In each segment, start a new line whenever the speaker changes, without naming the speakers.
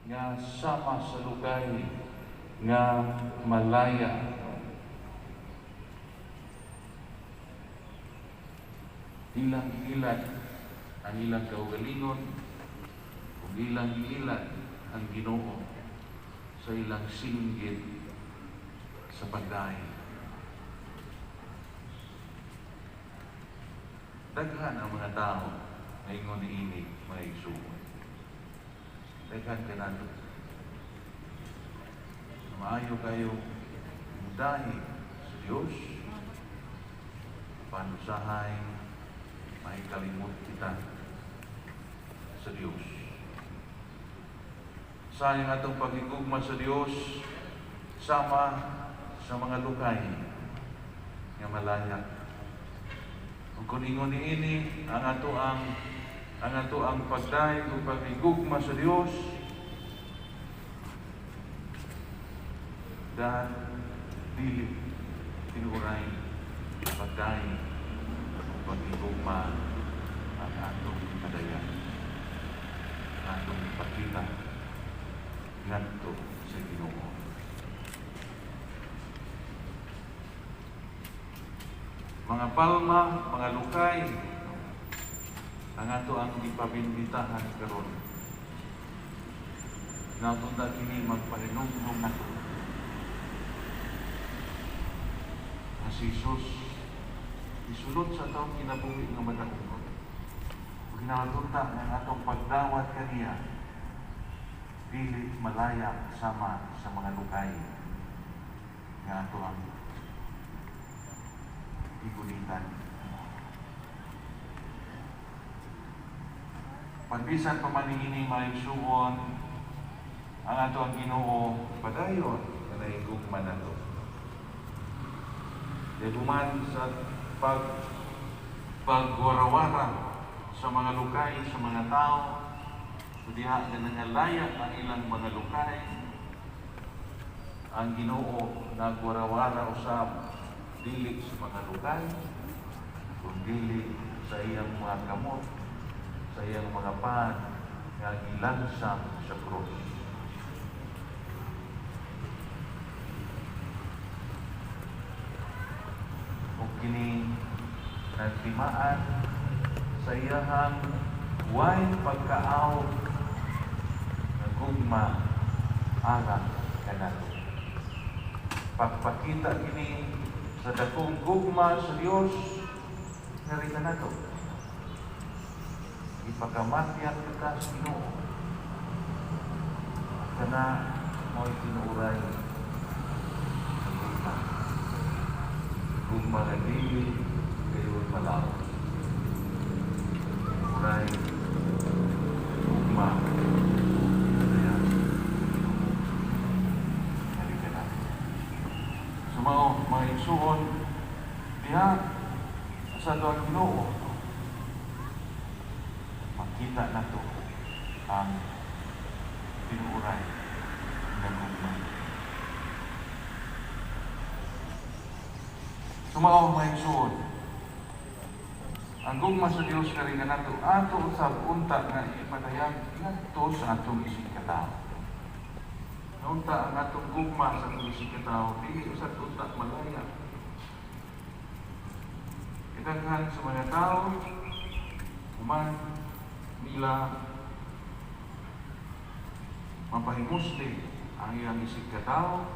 Nga sama sa lukay nga malaya. Ilang giilad ang ilang kaugalingon ug ilang giilad ang Ginoo sa ilang singgit sa pagdaig. Daghan ang mga tao nga ingon niini, mga igsuon. Daghan kanato. Maayo kayo mudahi sa Dios, panusahay mahikalimot kita sa Dios. Sayang atong pagigugma sa Dios sama sa mga lukay nga malaya. Ug kung ingon niini ang ato ang pagdaig ug pagigugma sa Dios, dan dili tinuoray pagdaig ug pagigugma ang atong gipadayan, ang atong ipakita ngadto sa Ginoo. Mga palma, mga lukay, ang ato ang gipabinditahan karon. Natunta kini magpahinumdum nato nga si Jesus isulod sa atong kinabuhi nga madaungon. Ug ginatunta nga ang atong pagdawat kaniya dili malaya sama sa mga lukay nga ato ang gigunitan. Pagbisan pa man niini, mga igsuon, ang ato ang Ginoo padayon nga nahigugma nato. Dahil sa pagwarawara sa mga lukay, sa mga tao, so diha nga nangalaya ang ilang mga lukay, ang Ginoo nagwarawara usab dili sa mga lukay, kundi sa iyang mga kamot, sa iyang mga paa nga gilansang sa krus. Ug kini nagtimaan sa iyahang way pagkaaw nga gugma alang kanato. Pagpakita kini sa dakong gugma sa Dios nga kanato. Ipakamatyan kita sa Ginoo. Kana mo'y tinuoray nga gugma. Gugma nga dili kayo malaw. Tinuoray gugma kaya Ginoo. Halika na. So mga igsuon, diha sa ato ang Ginoo, makita nato ang tinuoray nga gugma. So mga igsuon, ang gugma sa Dios kari nato ato usab unta nga ipadayag ngadto sa atong isig katawo. Unta ang atong gugma sa atong isig katawo dili usab unta malaya. Kadaghan sa mga tao human nila mapahimusli ang iyang isig katawo,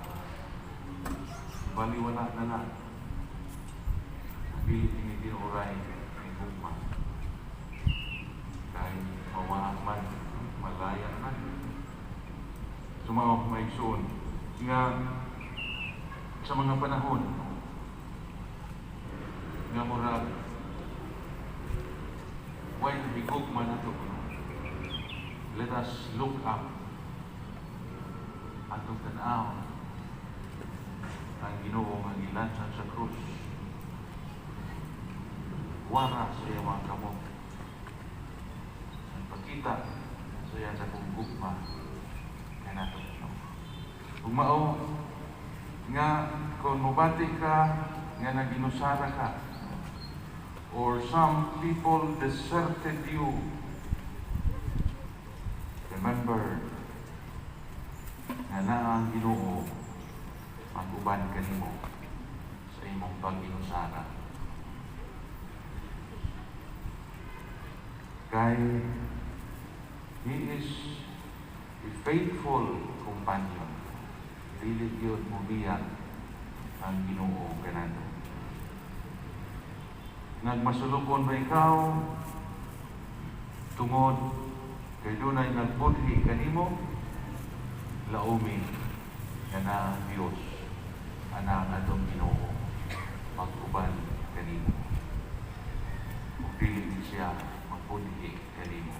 baliwala na lang. Dili ini tinuoray ni gugma. Kay mawaan man, malaya man. So mga igsoon, nga sa mga panahon nga murag way higugma nato, let us look up, atong tan-aw ang Ginoo nga gilansang sa krus, wara sa iyang mga kamot, nagpakita sa iyang dakong gugma kanato. Ug mao nga kung mobati ka nga naginusara ka or some people deserted you, remember Nga naa ang Ginoo mag-uban kanimo sa imong pag-inusara. Kay He is a faithful companion. Dili gyud mobiya ang Ginoo kanato. Nagmasulukon ba ikaw tungod kay dunay nagbudhi kanimo? Laumi nga naa ang Dios, ana ang atong Ginoo, mag-uban kanimo. Ug dili ni siya magbudhi kanimo.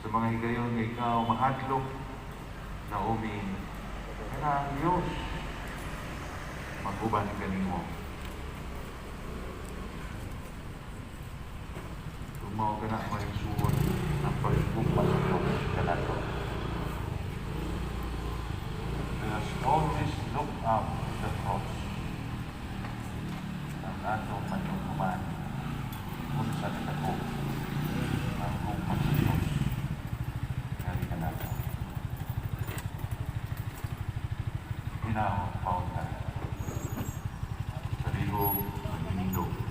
Sa mga higayon nga ikaw mahadlok, laumi nga naa ang Dios mag-uban kanimo. Ug mao kana, mga igsuon, ang paghigugma sa Dios kanato. Let us always look up to the cross. Ang atong mahinuman unsa kadako ang gugma sa Dios ngali kanato. Hinaot pauntat. Sa lihok, maninindog.